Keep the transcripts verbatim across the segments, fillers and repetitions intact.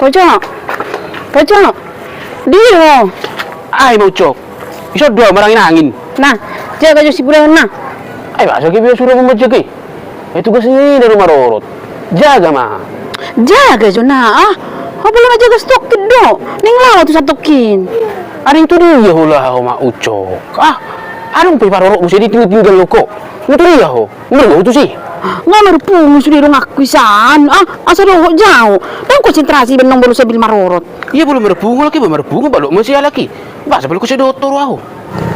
Pocok. Pocok. Dia ho. Ai ma Ucok. Ison do au marangin-angin. Nah, jaga jo sibudaon na. Ai masa gabe au suru manjaga i? Ai tugas ni na do marorot. Jaga ma. Jaga jo na ah. Ho, pola manjaga stok do. Naeng laho tu santongkin. Adong tu dia ho laho ma Ucok. Ah, adong pe parorot muse ditinggal-tinggal ho. Nunga tu dia ho. Marga ho tusi. Nga marpungu sude donganku i san. Ah, asa dohot jau. Ndang konsentrasi baen nang molo sambil marorot. Ia molo marpungu halak i, ba marpungu balok muse halak i. Ba asa balok muse dohot toru ahu.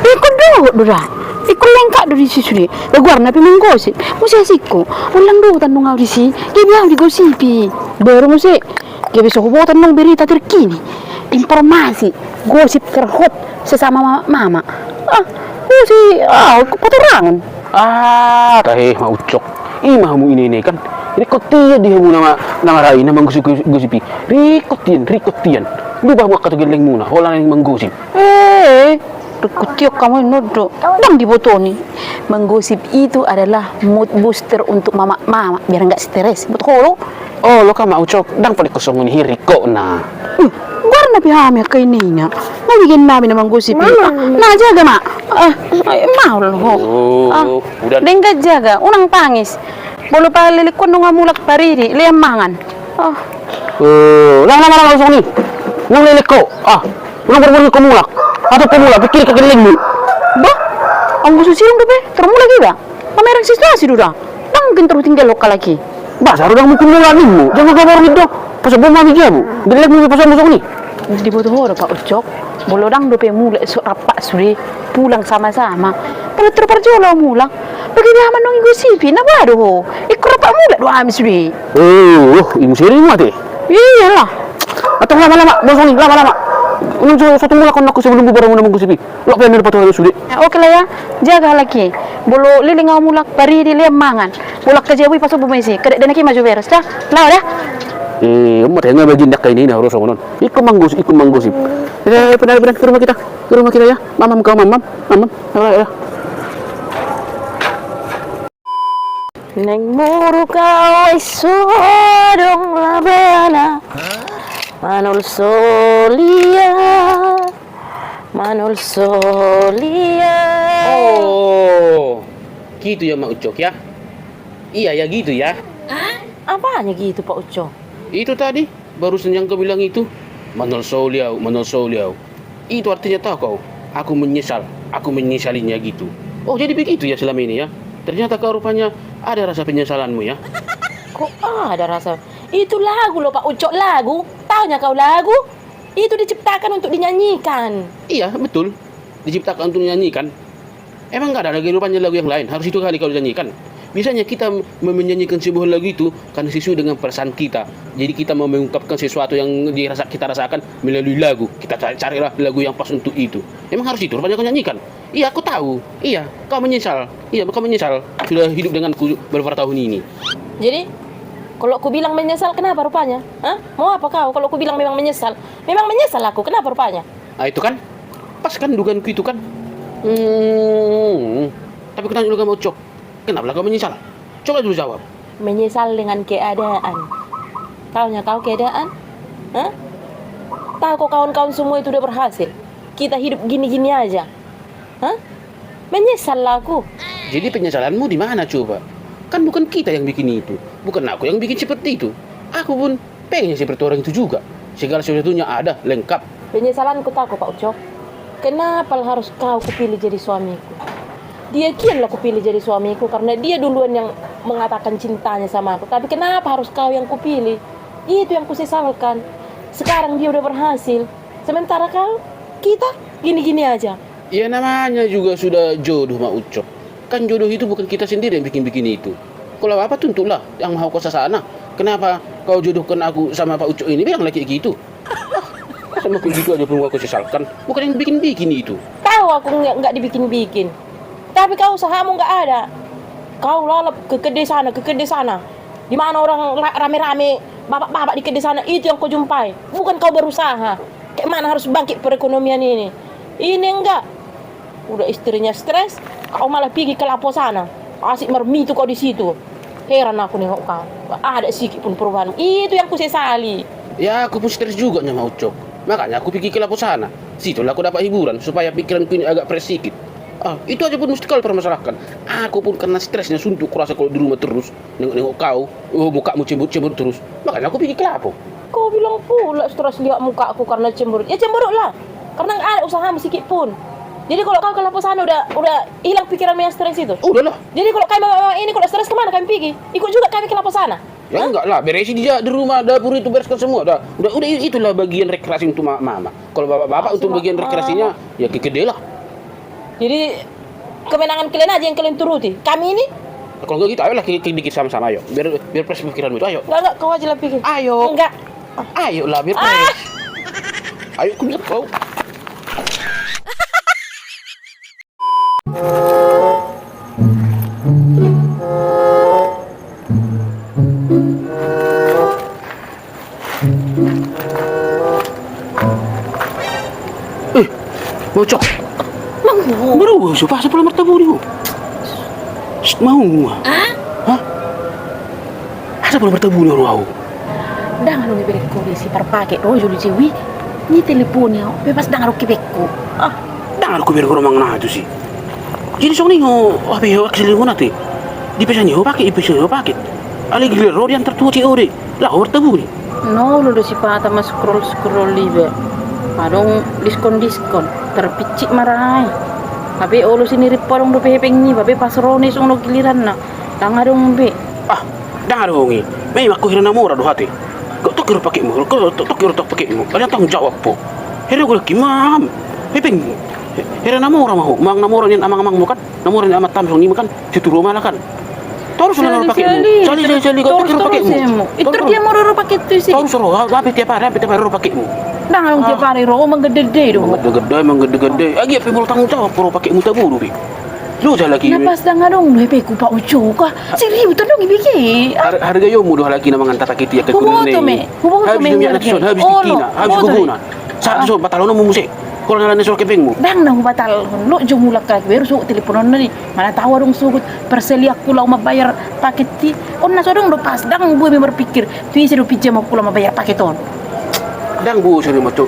Ingkon dohot do da. Ingkon lengkap do disi sude. Ba goarna pe manggosip. Muse asingko. Unang dohot tandung ahu disi. Gabe ahu digosipi. Baru muse. Gabe so huboto tandung berita terkini. Informasi. Gosip terhot. Sesama mama. Mama. Ah, muse. Ah, patorangon. Ah, tahe ma Ucok. I ma hamu ine-ine kan. Ringkot tian di hamu nama, nama rai na manggosip-gosip i. Ringkot tian, ringkot tian. Lupa hamu angka tu gellengmuna, holan naeng manggosip. Eh, ringkot tian hamu i nondo. Ndang diboto ni. Menggosip itu adalah mood booster untuk mama-mama biar nggak stres. Boto ho do? Olo ma Ucok, ndang paling kosong ni ringkotna. Uh, goarna pe hami angka ine-ine. Nga bagian nami na manggosip i. Nah, jaga ma. Eh, mau lo ho. Oh, ah, udah. Denggan jaga, unang tangis. Molo palelek ho nunga mulak paridi, lean mangan. Oh. Oh, lang, lang, lang, langsung ni. Nang lelek ho. Ah, unang buru-buru ho mulak. Atau ho mulak, pikir ke gellengmu. Bah, anggo so sirung dope, tar mulak iba. Pamereng situasi do da. Ndang mungkin tar tinggal ho halak i. Bah, saru ndang mungkin mulak ninmu. Jangan kau baru do. Pasombu ma hami jabu. Gellengmu pasombu songon i. Diboto ho do Pak Ucok. Molo ndang dope mulak so rap sude pulang sama-sama. Pala tar parjolo mulak. Bagi dia manongi gosipi na ba do ho. Ingkon rap mulak do hami sude. Oh, oh, i muse ringkot i. Iyalah. Atau lama-lama, bosong ni, lama-lama. Unang so, so tung mulak anakku sebelum bubar muna manggosipi. Lok pe na dapat orang sude. Oke lah ya. Jaga halak i. Molo leleng au mulak paridi lean mangan. Molo angka jabu i pasombu ma isi. Kada dana ki maju beres dah. Laho dah. Eh, amat ya, nga bagian dak kaini na harus songon on. Ingkon manggosip, ingkon manggosip. Eh, pernah, pernah ke rumah kita. Ke rumah kita ya. Mamam kau, mamam. Mamam. Ayo, ayo. Naeng muruk au ai so adong labana. Manol solia. Manol solia. Oh, gitu ya Mak Ucok ya? Iya ya, gitu ya. Hah? Apanya gitu Pak Ucok? Itu tadi, barusan yang kau bilang itu. Manol solia, manol solia. Itu artinya tahu kau, aku menyesal, aku menyesalinya gitu. Oh, jadi begitu ya selama ini ya? Ternyata kau rupanya ada rasa penyesalanmu ya? Kok ada rasa? Itu lagu loh Pak Ucok, lagu. Taunya kau lagu? Itu diciptakan untuk dinyanyikan. Iya, betul. Diciptakan untuk dinyanyikan. Emang nggak ada lagi rupanya lagu yang lain? Harus itu kali kalau dinyanyikan. Biasanya kita mem-, menyanyikan sebuah lagu itu karena sesuai dengan perasaan kita. Jadi kita mau mengungkapkan sesuatu yang dirasa, kita rasakan melalui lagu. Kita cari, carilah lagu yang pas untuk itu. Emang harus itu rupanya kau nyanyikan? Iya, aku tahu. Iya, kau menyesal. Iya, kau menyesal sudah hidup denganku beberapa tahun ini. Jadi, kalau aku bilang menyesal, kenapa rupanya? Hah? Mau apa kau kalau aku bilang memang menyesal? Memang menyesal aku, kenapa rupanya? Ah, itu kan? Pas kan dugaanku itu kan? Hmm. Tapi aku tanya dulu sama Ucok. Kenapa lah kau menyesal? Coba dulu jawab. Menyesal dengan keadaan. Taunya kau keadaan? Hah? Tahu kok kawan-kawan semua itu udah berhasil. Kita hidup gini-gini aja. Hah? Menyesal lah aku. Jadi penyesalanmu di mana coba? Kan bukan kita yang bikin itu. Bukan aku yang bikin seperti itu. Aku pun pengen seperti orang itu juga. Segala sesuatunya ada, lengkap. Penyesalanku tahu kok, Pak Ucok. Kenapa harus kau kupilih jadi suamiku? Dia kian lah kupilih jadi suamiku karena dia duluan yang mengatakan cintanya sama aku. Tapi kenapa harus kau yang kupilih? Itu yang kusesalkan. Sekarang dia udah berhasil. Sementara kau, kita gini-gini aja. Ya namanya juga sudah jodoh, Mak Ucok. Kan jodoh itu bukan kita sendiri yang bikin-bikin itu. Kalau apa tuntutlah Yang Maha Kuasa sana. Kenapa kau jodohkan aku sama Pak Ucok ini? Bilang lagi gitu. Sama kayak gitu aja pun aku sesalkan. Bukan yang bikin-bikin itu. Tahu aku nggak, nggak dibikin-bikin. Tapi kau usahamu nggak ada. Kau lalap ke kedai sana, ke kedai sana. Di mana orang ra-, rame-rame, babak-babak di kedai sana, itu yang kau jumpai. Bukan kau berusaha. Kayak mana harus bangkit perekonomian ini. Ini enggak. Udah istrinya stres, kau malah pergi ke lapo sana. Asik marmitu kau di situ. Heran aku nengok kau. Nggak ada sikit pun perubahan. Itu yang kusesali. Ya, aku pun stres juga nya, Mang Ucok. Makanya aku pigi ke Laposana. Situ lah aku dapat hiburan supaya pikiranku ini agak fresh sikit. Ah, itu aja pun mesti kau permasalahkan. Aku pun karena stresnya suntuk kurasa kalau di rumah terus. Nengok-nengok kau, oh, mukamu cemberut-cemberut terus. Makanya aku pigi ke Lapo. Kau bilang pula stres lihat mukaku karena cemberut. Ya cemberut lah. Karena nggak ada usahamu sikit pun. Jadi kalau kau ke Laposana udah udah hilang pikiranmu yang stres itu. Udah lah. Jadi kalau kami mamak ini kalau stres kemana kami pigi? Ikut juga kami ke Laposana. Ya enggak lah, beresi dia di rumah, dapur itu bereskan semua dah. Udah, udah itulah bagian rekreasi untuk ma- mama. Kalau bapak-bapak untuk bagian rekreasinya ya ke kedai lah. Jadi kemenangan kalian aja yang kalian turuti. Kami ini? Kalau enggak gitu, ayolah kita dikit sama-sama, ayo. Biar biar fresh pikiranmu itu, ayo. Enggak, enggak, kau aja lah pikir. Ayo. Enggak. Ayo lah, biar fresh. Ayo, aku bilang kau. Eh, Mang Ucok. Mang Ucok. Baru gua suka sepuluh mertabuni gua. Mau gua. Hah? Ada sepuluh mertabuni gua. Ndang adong hepengku, di si parpake do jolo i. Ni telepon i, bebas ndang adong hepengku. Ah, ndang adong hepengku, manang na tu si. Jadi songon i ho, hape ho, aksi lingkungan ate. Dipesan ho pake, dipesan ho pake. Alai giliran ro diantar tu C O D. Lah, ho martabuni. Na olo do sipata ma scroll scroll iba. Adong diskon diskon. Terpicik ma ra i. Hape olo sinirimpu adong dope hepeng i, hape pas ro na i songon on giliranna. Ndang adong be. Ah, ndang adong i. Memang ho hira na mora do hate. Kau tok hira pakemu, kau tok hira tok pakemu. Ada tanggung jawab po. Hira gula kimam. Hepeng. Hira na mora ma ho. Mang na mora nian amang-amangmu kan. Na mora nian amantam songon i ma kan. Situ rumah lah kan. Torus lah na ro pakemu. Sali sali sali kau tok hira pakemu. Itu dia mora ro pake tu si. Torus ro, hape tiap hari, hape tiap hari ro pakemu. Ndang adong tiap hari ro, manggedegede do. Manggedegede, manggedegede. Agi hape molo tanggung jawab ro pakemu tabu do be. Lu jalan lagi. Na pas ndang adong do hepengku, Pak Ucok, ah. Serius, tong dong ibege. Harga iomu do halak i na mangantar pake tiak ke kuning. Huboto me, huboto me. Habis dunia na son, habis tikina, habis gogona. Saat son batalon mu muse. Kalau ngalan na son hepengmu. Ndang na hubatalhon, lo jo mulak halak i, baru so teleponon na di. Mana tahu adong sogot perseliakku laho mambayar paket i. On na so adong do pas, ndang boi be marpikir. Tu ise do pinjamanku laho mambayar paket on. Ndang boi so di mato.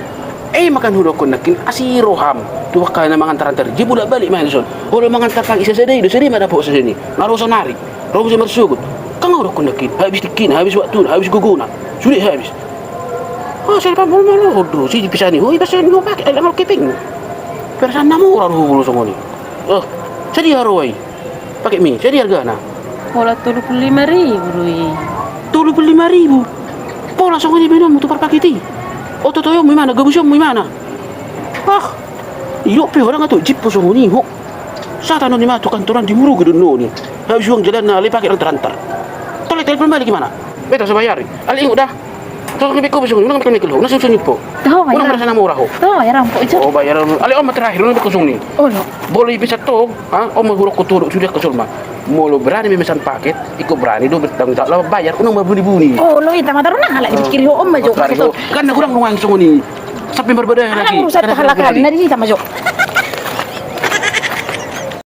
Eh, makan hudokkon nangkin asi roham tu angka na mangantar-antar i. Jadi bolak-balik ma i dison. Olo mangantar pagi sasadai do, sadai ma dapot sasadai. Nga ro saonari. Ro muse marsogot. Kan nga hudokkon nangkin. Habis tikina, habis waktuna, habis gogona. Sude habis. Oh, sai pamol malo do. Si dipisani. Oh, ipasan ho pake, ala mal kepeng. Perasaan na mora do hubulu songon i. Oh, sadia ro i. Pake mi, sadia argana? Pola tolu pulu lima ribu do i. Tolu pulu lima ribu? Pola songon i baenonmu tu parpaket i. Oto toyonmu imana, gabusionmu imana. Ah, idok pe ho ndang ato jippo songon i ho. Satanon i ma tu kantoran di muru gedon noni. Habis uang jalanna alai pake antar-antar. Tole telepon balik imana. Beta so bayari. Alai ingot da. Tolong beko besok, unang beko nekel ho, unang sungsung ipo. Tahu, unang merasa na mora ho. Tahu, ya, rampok, Cok. Oh, bayar. Ale, om terakhir, unang beko sungni. Oh, no. Boleh bisa to, ha? Om hurok ko turuk, sudah ke sulma. Molo berani memesan paket, iko berani do bertanggung jawab lah bayar, unang mabuni-buni. Oh, lo ita mata unang halak dipikiri ho, om ajo. Kan na kurang ruang sungni. Sampai berbeda lagi. Urusan halak kan, na di sama, Cok.